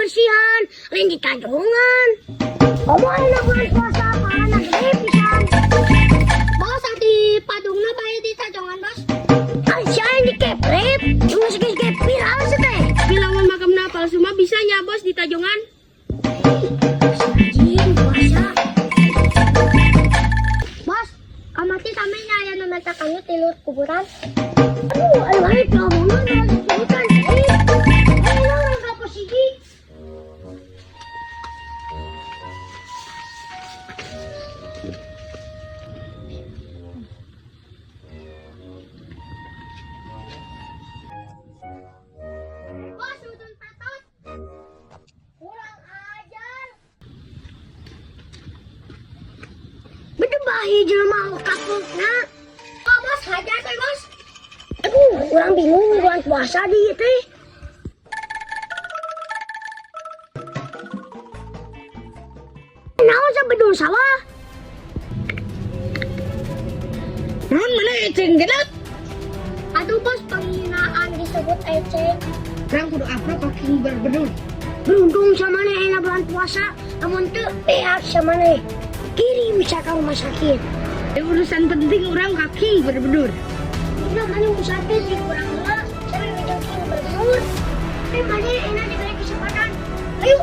dibersihan, lain ditajongan. Komo ayeuna bulan puasa pahalana gede pisan. Bos, di padungna bae ditajongan, Bos. Ah, sia yang dikepret, geus geus ge viral sih teh. Bilangan makamna palsu mah bisa nya, Bos, ditajongan. Anjing puasa. Bos, kamari kami aya nu menta kanyu ti luhur kuburan. Aduh, ayo ayo diomongan disebutkan. Eh, ayo urang ka pos 1. Bos, udun tatot. Kurang ajar. Bener bahi jelema kapokna. Oh, bos, hajar teh, Bos. Aduh, urang bingung bulan puasa di teh. Naon sabedul sawah? Naon mana eceng gedot? Aduh, Bos, penghinaan disebut eceng. Urang kudu aprok ka King Berbedul. Beruntung sama nih enak bulan puasa, namun tuh pihak sama nih kirim bisa ke rumah sakit. Urusan penting urang ka King Berbedul. Nah, mana urusan penting kurang heula, sampai megang King Berbedul. Tapi mana enak diberi kesempatan. Ayo.